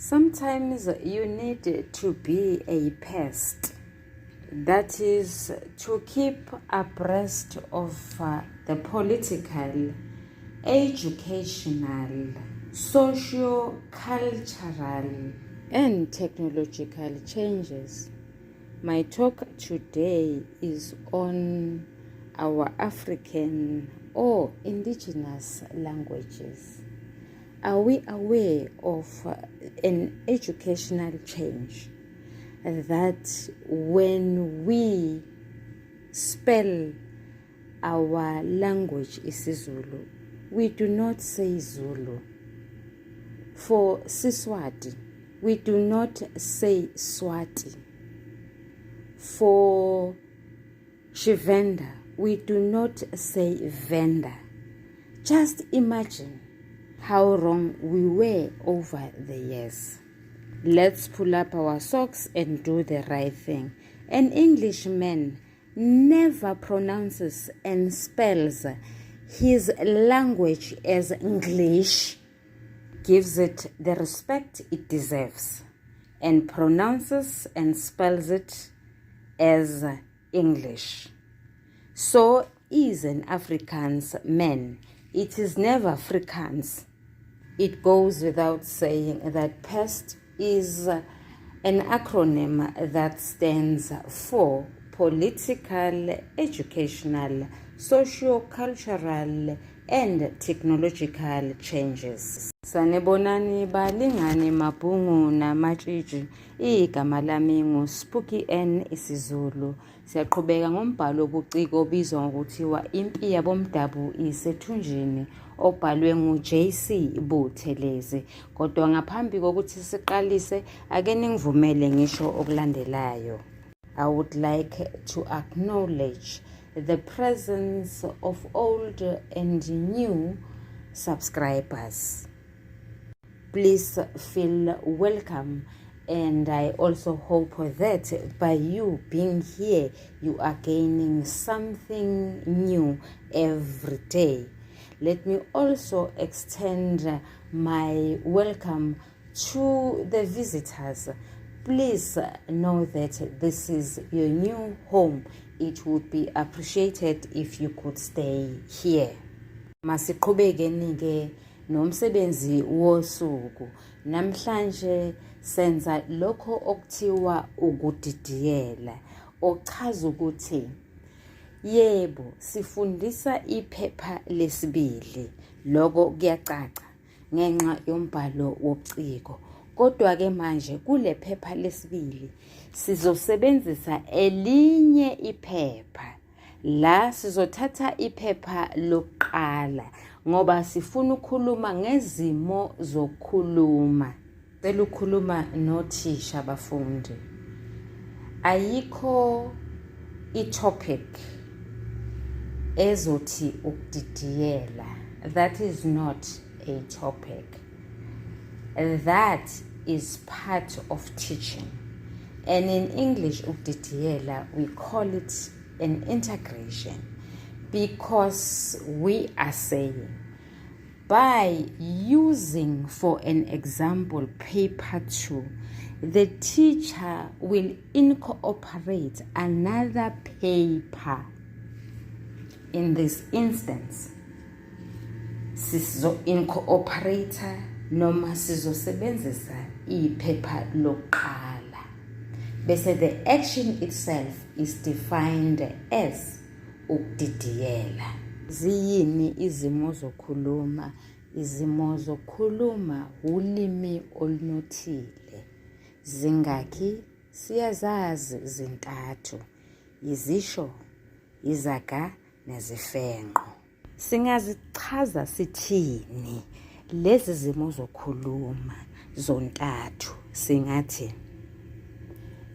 Sometimes you need to be a pest. That is to keep abreast of the political, educational, socio-cultural, and technological changes. My talk today is on our African or indigenous languages. Are we aware of an educational change that when we spell our language isiZulu, we do not say Zulu? For Siswati, we do not say Swati. For Tshivenda, we do not say Venda. Just imagine how wrong we were over the years. Let's pull up our socks and do the right thing. An Englishman never pronounces and spells his language as English, gives it the respect it deserves, and pronounces and spells it as English. So is an Afrikaans man. It is never Afrikaans. It goes without saying that PEST is an acronym that stands for political, educational, socio-cultural and technological changes. Sanibonani balingani, mabhungu namatshitshi. Igama lami nguSpooky N isiZulu. Siyaqhubeka ngombhalo wobuciko obizwa ngokuthiwa Impi Yabomdabu Isethunjini, obhalwe ngu-JC Buthelezi. Kodwa ngaphambi kokuthi siqalise, ake ningivumele ngisho okulandelayo. I would like to acknowledge the presence of old and new subscribers. Please feel welcome, and I also hope that by you being here, you are gaining something new every day. Let me also extend my welcome to the visitors. Please know that this is your new home. It would be appreciated if you could stay here. Masiqhubekeni ke nomsebenzi wosuku. Namhlanje senza lokho okuthiwa ukudidiyela, okuchaza ukuthi yebo, sifundisa iphepha lesibili. Lokho kuyacaca ngenxa yombhalo wobuciko. Kodwa ke manje kule phepha lesibili sizosebenzisa elinye iphepha. La sizothatha iphepha lokuqala ngoba sifuna ukukhuluma ngezimo zokukhuluma. Cela ukukhuluma nothisha, bafundi. Ayikho i-topic ezothi ukudidiyela. That is not a topic. That is part of teaching. And in English, ukudidiyela, we call it an integration because we are saying by using, for an example, paper 2, the teacher will incorporate another paper. In this instance, sizo incorporate noma sizosebenzisa iphepha lokuqala, bese the action itself is defined as ukudidiyela. Ziyini izimo zokukhuluma? Izimo zokukhuluma ulimi olunothile. Zingakhi? Siyazazi, zintathu: izisho, izaga nezifenqo. Singazichaza sithini lezi zimo zokukhuluma zontathu? Singathi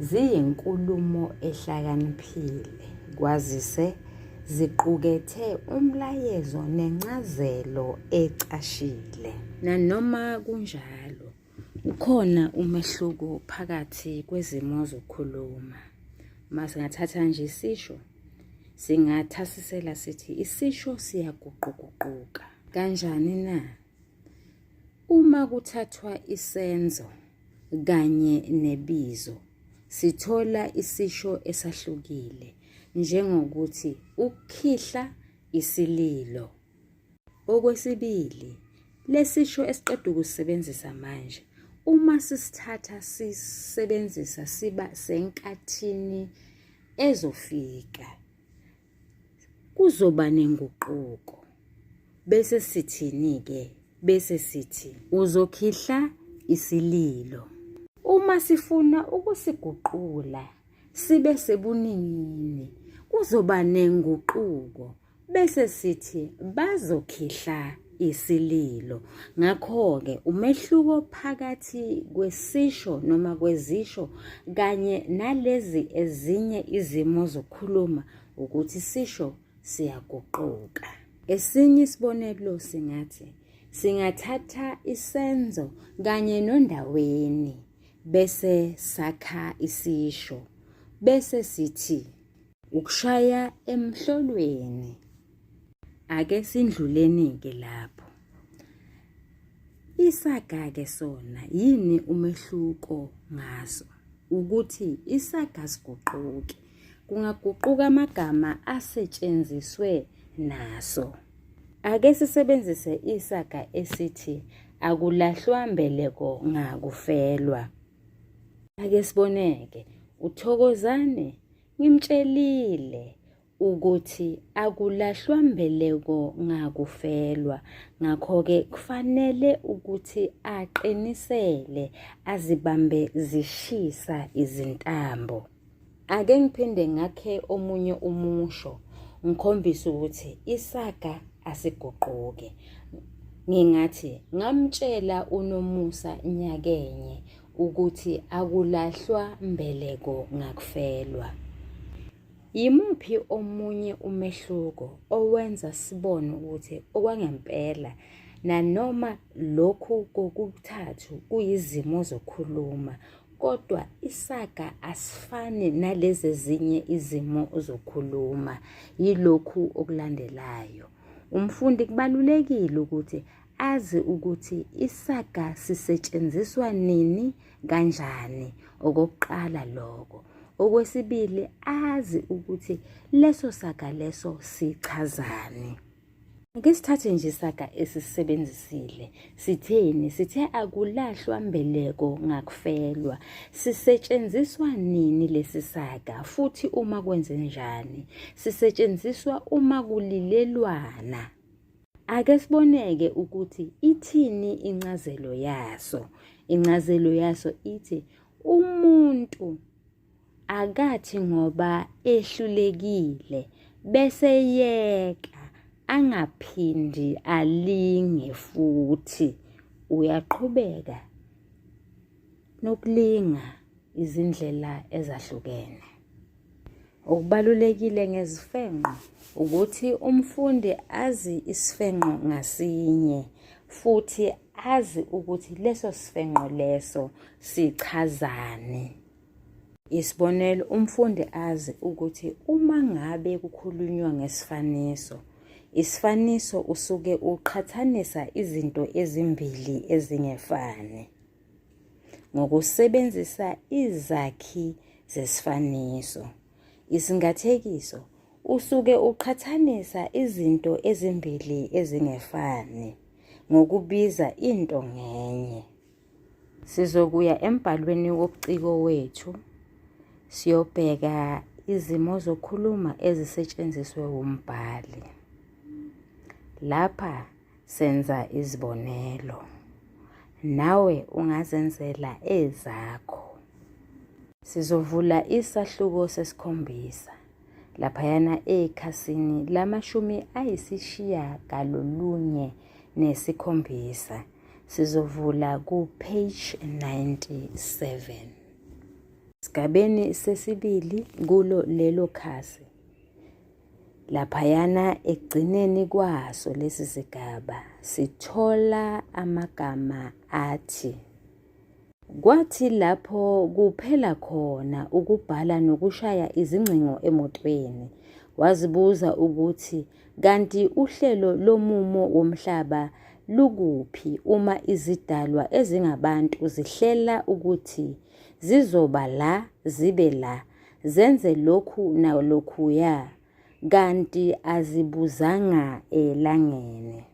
ziyinkulumo ehlakaniphile, kwazise ziqukethe umlayezo nencazelo ecashile. Nanoma kunjalo, ukhona umehluko phakathi kwezimo zokukhuluma. Uma singathatha nje isisho, singathasisela sithi isisho siyaguquguquka. Kanjani na? Uma kuthathwa isenzo kanye nebizo, sithola isisho esahlukile, njengokuthi ukukhihla isililo. Okwesibili, lesisho esiqeda ukusisebenzisa manje, uma sisithatha sisebenzisa siba senkathini ezofika. Kuzoba nenguquko. Bese sithini-ke? Bese sithi uzokhihla isililo. Uma sifuna ukusiguqula sibe sebuningini kuzoba nenguquko bese sithi bazokhihla isililo. Ngakho-ke umehluko phakathi kwesisho noma kwezisho kanye nalezi ezinye izimo zokukhuluma ukuthi isisho siyaguquka. Esinye isibonelo singathi singathatha isenzo kanye nondaweni bese sakha isisho bese sithi ukushaya emhlolweni. Ake sindluleni-ke lapho. Isaga-ke sona yini umehluko ngaso? Ukuthi isaga siguquke. Kungaguquka amagama asetshenziswe naso. Ake sisebenzise isaga esithi akulahlwa mbeleko ngakufelwa. Ake siboneke uThokozane ngimtshelile ukuthi akulahlwa mbeleko ngakufelwa ngakho-ke kufanele ukuthi aqinisele azibambe zishisa izintambo. Ake ngiphinde ngakhe omunye umusho ngikhombise ukuthi isaga asiguquki. Ngingathi ngamtshela uNomusa nyakenye ukuthi akulahlwa mbeleko ngakufelwa. Yimuphi omunye umehluko owenza sibone ukuthi okwangempela nanoma lokhu kokuthathu kuyizimo zokukhuluma kodwa isaga asifani nalezi ezinye izimo zokukhuluma? Yilokhu okulandelayo. Umfundi kubalulekile ukuthi azi ukuthi isaga sisetshenziswa nini kanjani okokuqala lokho. Okwesibili azi ukuthi leso saga leso sichazani. Ake sithathe nje isaga esisebenzisile. Sitheni? Sithe akulahlwa mbeleko ngakufelwa. Sisetshenziswa nini lesi saga futhi uma kwenzenjani? Sisetshenziswa uma kulilelwana. Ake siboneke ukuthi ithini incazelo yaso. Incazelo yaso ithi umuntu akathi ngoba ehlulekile bese yeka angaphindi alinge futhi uyaqhubeka nokulinga izindlela ezahlukene. Okubalulekile ngezifengqo ukuthi umfundi azi isifengqo ngasinye futhi azi ukuthi leso sifengqo leso sichazani. Isibonelo, umfundi azi ukuthi uma ngabe kukhulunywa ngesifaniso, isifaniso usuke uqhathanisa izinto ezimbili ezingefani. Ngokusebenzisa izakhi zesifaniso. Isingathekiso usuke uqhathanisa izinto ezimbili ezingefani ngokubiza into ngenye. Sizokuya embhalweni wobuciko wethu siyobheka izimo zokukhuluma ezisetshenziswe wumbhali. Lapha Senza izibonelo. Nawe ungazenzela ezakho. Sizovula isahluko sesikhombisa laphayana ekhasini lamashumi ayisishiyagalolunye nesikhombisa. Sizovula ku-page 97. Sigabeni sesibili kulo lelo khasi Laphayana ekugcineni kwaso lesi sigaba sithola amagama athi Kwathi lapho kuphela khona ukubhala nokushaya izingcingo emotweni, wazibuza ukuthi kanti uhlelo lomumo womhlaba lukuphi uma izidalwa ezingabantu zihlela ukuthi zizoba la zibe la, zenze lokhu nalokhuya kanti azibuzanga elangeni.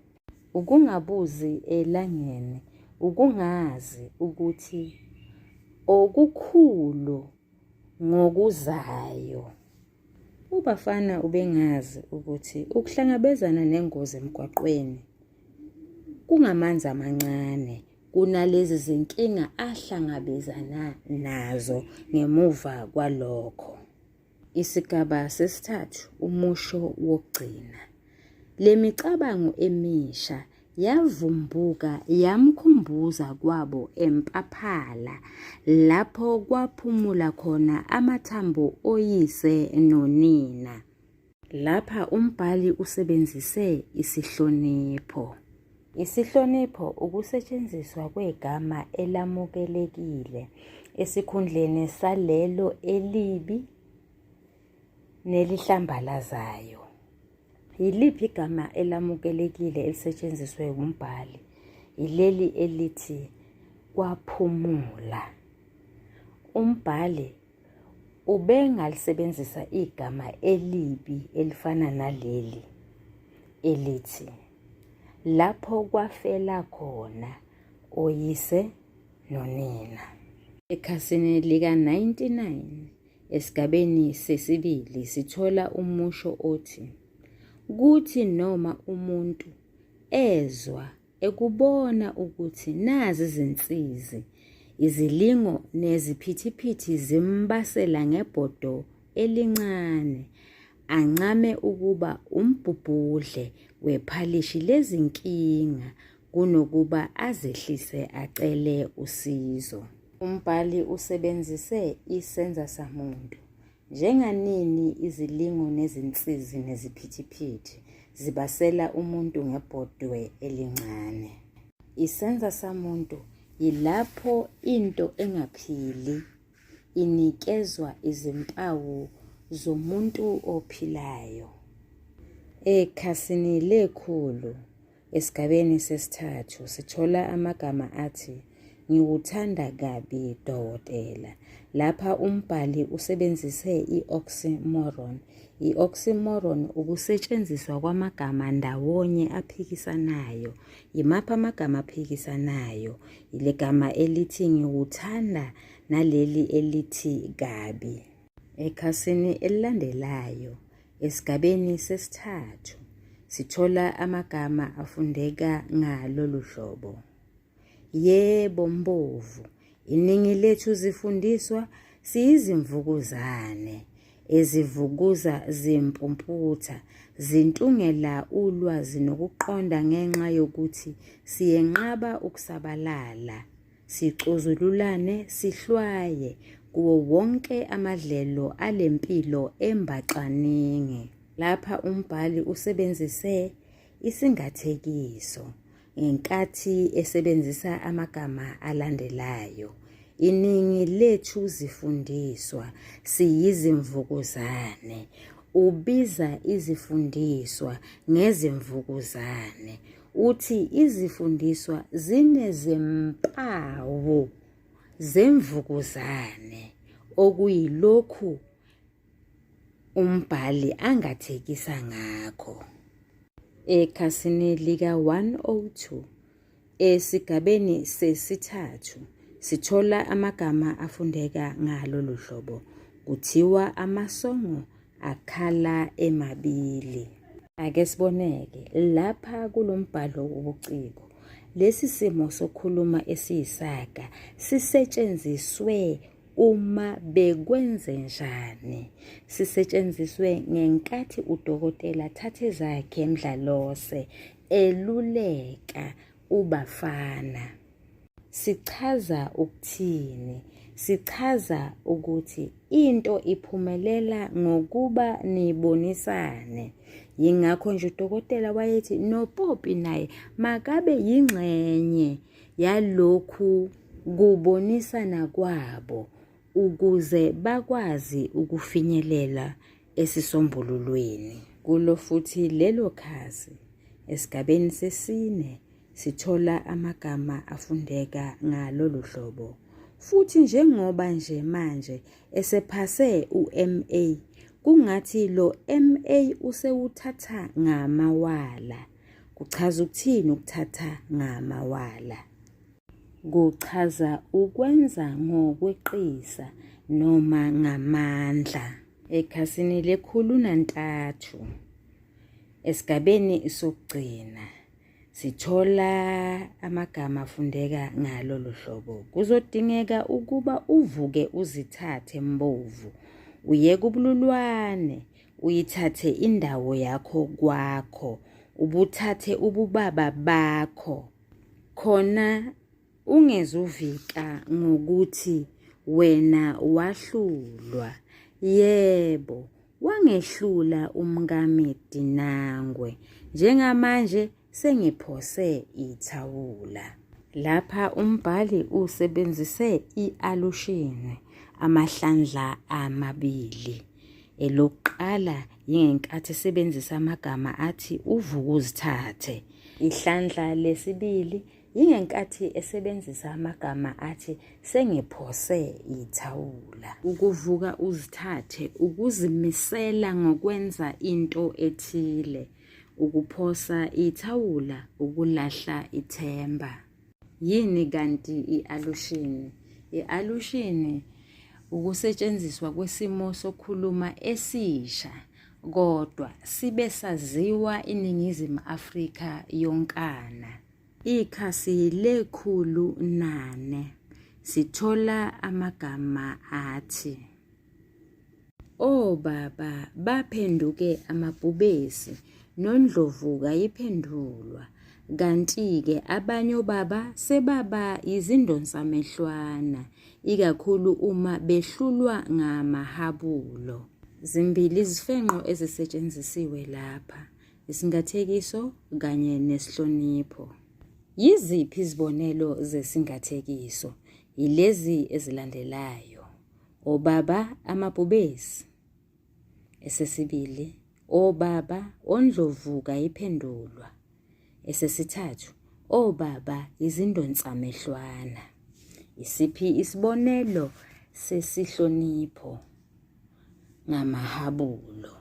Ukungabuzi elangeni ukungazi ukuthi okukhulu ngokuzayo. UBafana ubengazi ukuthi ukuhlangabezana nengozi emgwaqweni kungamanzi amancane kunalezi zinkinga ahlangabezana nazo ngemuva kwalokho. Isigaba sesithathu umusho wokugcina. Le micabango emisha yavumbuka yamkhumbuza kwabo eMpaphala lapho kwaphumula khona amathambo oyise nonina. Lapha umbhali usebenzise isihlonipho. Isihlonipho ukusetshenziswa kwegama elamukelekile esikhundleni salelo elibi nelihlambalazayo. Yiliphi igama elamukelekile elisetshenziswe ngumbhali? Yileli elithi kwaphumula. Umbhali ubengalisebenzisa igama elibi elifana naleli elithi lapho kwafela khona oyise nonina. Ekhasini lika-99 esigabeni sesibili sithola umusho othi kuthi noma umuntu ezwa ekubona ukuthi nazi izinsizi, izilingo neziphithiphithi zimbasela ngebhodo elincane, ancame ukuba umbhubhudle wephalishi lezinkinga kunokuba azehlise acele usizo. Umbhali usebenzise isenzasamuntu Njenganini izilingo nezinsizi neziphithiphithi zibasela umuntu ngebhodwe elincane. Isenza samuntu yilapho into engaphili inikezwa izimpawu zomuntu ophilayo. Ekhasini lekhulu Esigabeni sesithathu sithola amagama athi ngiwuthanda kabi dokotela. Lapha umbhali usebenzise i-oxymoron. I-oxymoron ukusetshenziswa kwamagama ndawonye aphikisanayo. Yimaphi amagama aphikisanayo? Yile gama elithi ngiwuthanda naleli elithi kabi. Ekhasini elilandelayo Esigabeni sesithathu sithola amagama afundeka ngalolu hlobo. Yebo Mbovu, iningi lethu zifundiswa siyizimvukuzane ezivukuza zimpumputha zintungela ulwazi nokuqonda ngenxa yokuthi siyenqaba ukusabalala sicozululane sihlwaye kuwo wonke amadlelo alempilo embaxaningi. Lapha umbhali usebenzise isingathekiso ngenkathi esebenzisa amagama alandelayo. Iningi lethu zifundiswa siyizimvukuzane. Ubiza izifundiswa ngezimvukuzane. Uthi izifundiswa zinezimpawu zemvukuzane okuyilokhu umbhali angathekisa ngakho. Ekhasini lika-102 esigabeni sesithathu sithola amagama afundeka ngalolu hlobo. Kuthiwa amasongo akhala emabili. Ake siboneke lapha kulo mbhalo wobuciko. Lesi simo sokukhuluma esiyisaga sisetshenziswe uma bekwenzenjani. Sisetshenziswe ngenkathi uDokotela Thathezakhe Mdlalose eluleka uBafana. Sichaza ukuthini? Sichaza ukuthi into iphumelela ngokuba nibonisane. Yingakho nje udokotela wayethi noPopi naye makabe yingxenye yalokhu kubonisana kwabo ukuze bakwazi ukufinyelela esisombululweni. Kulo futhi lelo khasi, esigabeni sesine, Sithola amagama afundeka ngalolu hlobo. Futhi njengoba nje manje esephase u-MA, kungathi lo MA usewuthatha ngamawala. Kuchaza ukuthini ukuthatha ngamawala? Kuchaza ukwenza ngokweqisa noma ngamandla. Ekhasini lekhulu nantathu, esigabeni sokugcina, sithola amagama afundeka ngalolu hlobo. Kuzodingeka ukuba uvuke uzithathe Mbovu, uyeke ubululwane, uyithathe indawo yakho kwakho, ubuthathe ububaba bakho. Khona ungezuvika ngokuthi wena wahlulwa. Yebo, wangehlula umkami Dinangwe. Njengamanje sengiphose ithawula. Lapha umbhali usebenzise i-alushini amahlandla amabili. Elokuqala yingenkathi esebenzisa amagama athi uvukuzithathe. Ihlandla lesibili yingenkathi esebenzisa amagama athi sengiphose ithawula. Ukuvuka uzithathe, ukuzimisela ngokwenza into ethile. Ukuphosa ithawula, ukulahla ithemba. Yini kanti i-alushini? I-alushini ukusetshenziswa kwesimo sokukhuluma esisha kodwa sibe saziwa iNingizimu Afrika yonkana. Ikhasi lekhulu nane sithola amagama athi Obaba baphenduke amabhubesi noNdlovu kayiphendulwa kanti-ke abanye obaba sebaba yizindonsamehlwana ikakhulu uma behlulwa ngamahabulo. Zimbili izifenqo ezisetshenzisiwe lapha, isingathekiso kanye nesihlonipho. Yiziphi izibonelo zesingathekiso? Yilezi ezilandelayo. Obaba amabhubesi. Esesibili, obaba ondlovu kayiphendulwa. Esesithathu, obaba izindonsamehlwana. Isiphi isibonelo sesihlonipho ngamahabulo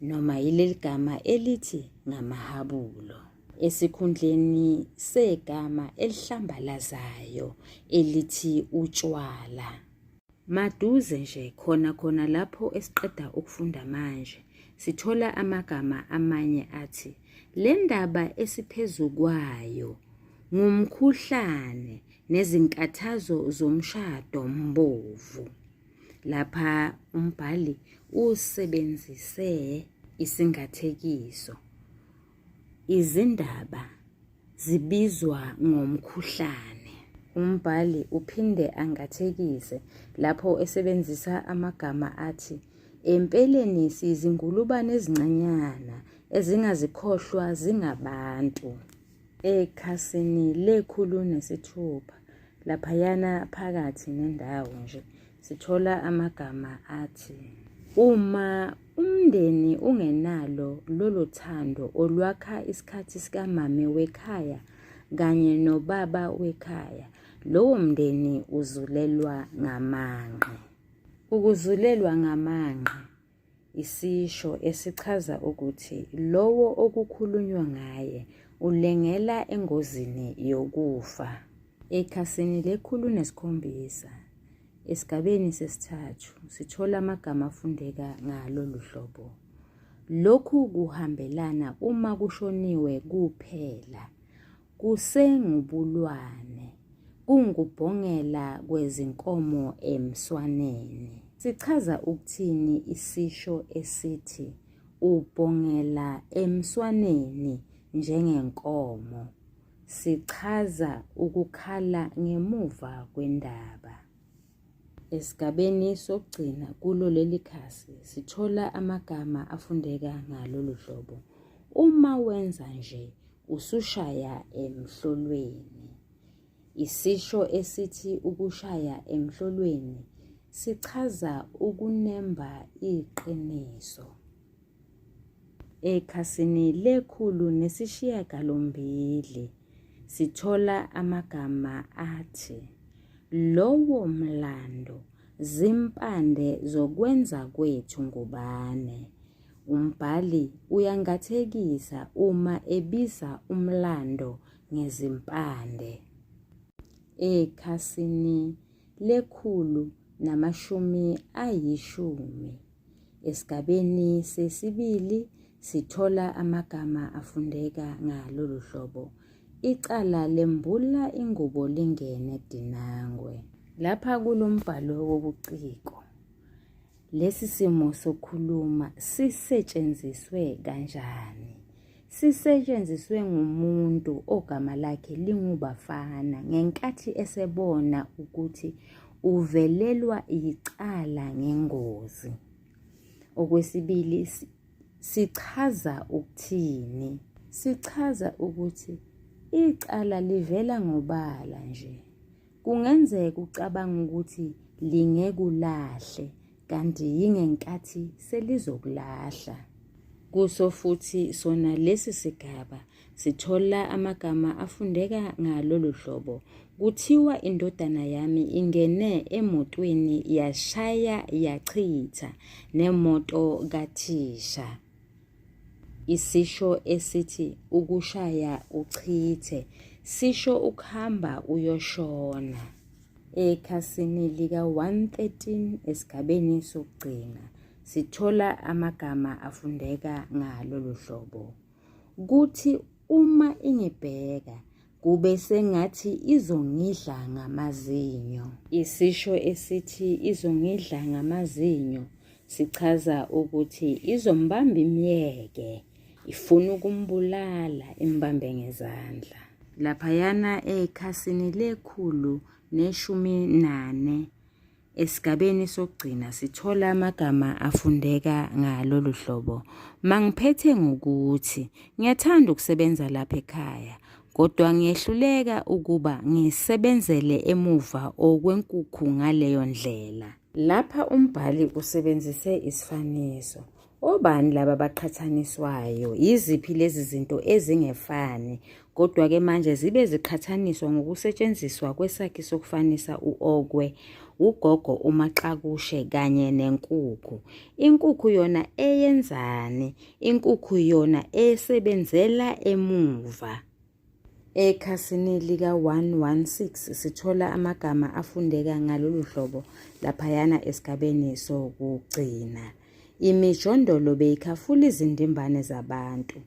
noma yileli gama elithi ngamahabulo esikhundleni segama elihlambalazayo elithi utshwala. Maduze nje khona khona lapho esiqeda ukufunda manje, sithola amagama amanye athi le ndaba esiphezu kwayo ngumkhuhlane nezinkathazo zomshado mbovu. Lapha umbhali usebenzise isingathekiso. Izindaba zibizwa ngomkhuhlane. Umbhali uphinde angathekise lapho esebenzisa amagama athi empeleni siyizingulubane ezincanyana ezingazikhohlwa zingabantu. Ekhasini lekhulu nesithupha laphayana phakathi nendawo nje sithola amagama athi uma Umndeni ungenalo lolo thando olwakha isikhathi sikamame wekhaya kanye nobaba wekhaya, lowo mndeni uzulelwa ngamanqe. Ukuzulelwa ngamanqe isisho esichaza ukuthi lowo okukhulunywa ngaye ulengela engozini yokufa. Ekhasini lekhulu nesikhombisa, Esigabeni sesithathu sithola amagama afundeka ngalolu hlobo. Lokhu kuhambelana uma kushoniwe kuphela. Kusengubulwane. Kungubhongela kwezinkomo emswaneni. Sichaza ukuthini isisho esithi ubhongela emswaneni njengenkomo? Sichaza ukukhala ngemuva kwendaba. Esigabeni sokugcina kulo leli khasi sithola amagama afundeka ngalolu hlobo. Uma wenza nje usushaya emhlolweni. Isisho esithi ukushaya emhlolweni sichaza ukunemba iqiniso. Ekhasini lekhulu nesishiyagalombili. sithola amagama athi lowo mlando zimpande zokwenza kwethu ngubane. Umbhali uyangathekisa uma ebiza umlando ngezimpande. Ekhasini le-110 esigabeni sesibili sithola amagama afundeka ngalolu hlobo. Icala lembula ingubo lingene dinangwe. Lapha kulo mbhalo wobuciko Lesi simo sokukhuluma sisetshenziswe kanjani? Sisetshenziswe ngumuntu ogama lakhe linguBafana ngenkathi esebona ukuthi uvelelwa yicala ngengozi. Okwesibili, sichaza ukuthini? Sichaza ukuthi icala livela ngobala nje. Kungenzeka ucabanga ukuthi lingekulahle kanti yingenkathi selizokulahla. Kuso futhi sona lesi sigaba sithola amagama afundeka ngalolu hlobo. Kuthiwa indodana yami ingene emotweni yashaya yachitha nemoto kathisha. Isisho esithi ukushaya uchithe sisho ukuhamba uyoshona. Ekhasini lika-113 esigabeni sokugcina sithola amagama afundeka ngalolu hlobo. Kuthi uma ingibheka kube sengathi izongidla ngamazinyo. Isisho esithi izongidla ngamazinyo sichaza ukuthi izombamba imyeke, ifuna ukumbulala imbambe ngezandla. Laphayana ekhasini le-114 Esigabeni sokugcina sithola amagama afundeka ngalolu hlobo. Mangiphethe ngokuthi ngiyathanda ukusebenza lapha ekhaya kodwa ngiyehluleka ukuba ngisebenzele emuva okwenkukhu ngaleyo ndlela. Lapha umbhali usebenzise isifaniso. Obani laba abaqhathaniswayo? Yiziphi lezi zinto ezingefani? Kodwa-ke manje zibe ziqhathaniswa ngokusetshenziswa kwesakhi sokufanisa u-okwe, ugogo uMaxakushe kanye nenkukhu. Inkukhu yona eyenzani? Inkukhu yona esebenzela emuva. Ekhasini lika-116 sithola amagama afundeka ngalolu hlobo laphayana esigabeni sokugcina. Imijondolo beyikhafula izindimbane zabantu.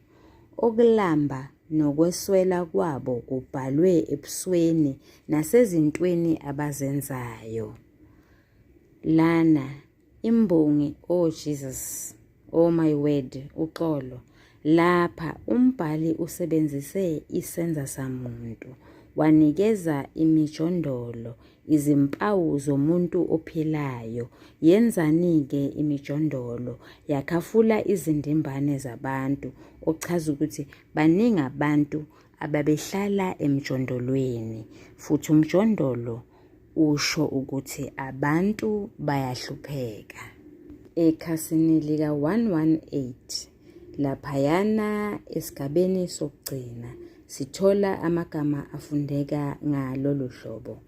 Ukulamba nokweswela kwabo kubhalwe ebusweni nasezintweni abazenzayo. Lana Imbongi, oh Jesus, oh my word, uxolo. Lapha umbhali usebenzise isenza samuntu wanikeza imijondolo izimpawu zomuntu ophilayo. Yenzani-ke imijondolo? Yakhafula izindimbane zabantu, okuchaza ukuthi baningi abantu ababehlala emjondolweni futhi umjondolo usho ukuthi abantu bayahlupheka. Ekhasini lika-118 laphayana esigabeni sokugcina sithola amagama afundeka ngalolu hlobo.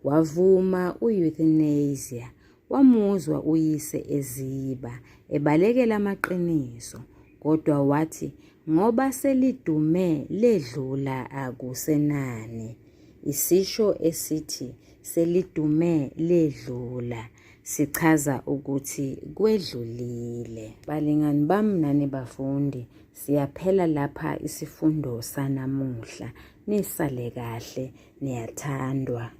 Wavuma u-euthanasia wamuzwa uyise eziba ebalekela amaqiniso kodwa wathi ngoba selidume ledlula akusenani. Isisho esithi selidume ledlula sichaza ukuthi kwedlulile. Balingani bami nani bafundi, siyaphela lapha isifundo sanamuhla. Nisale kahle, niyathandwa.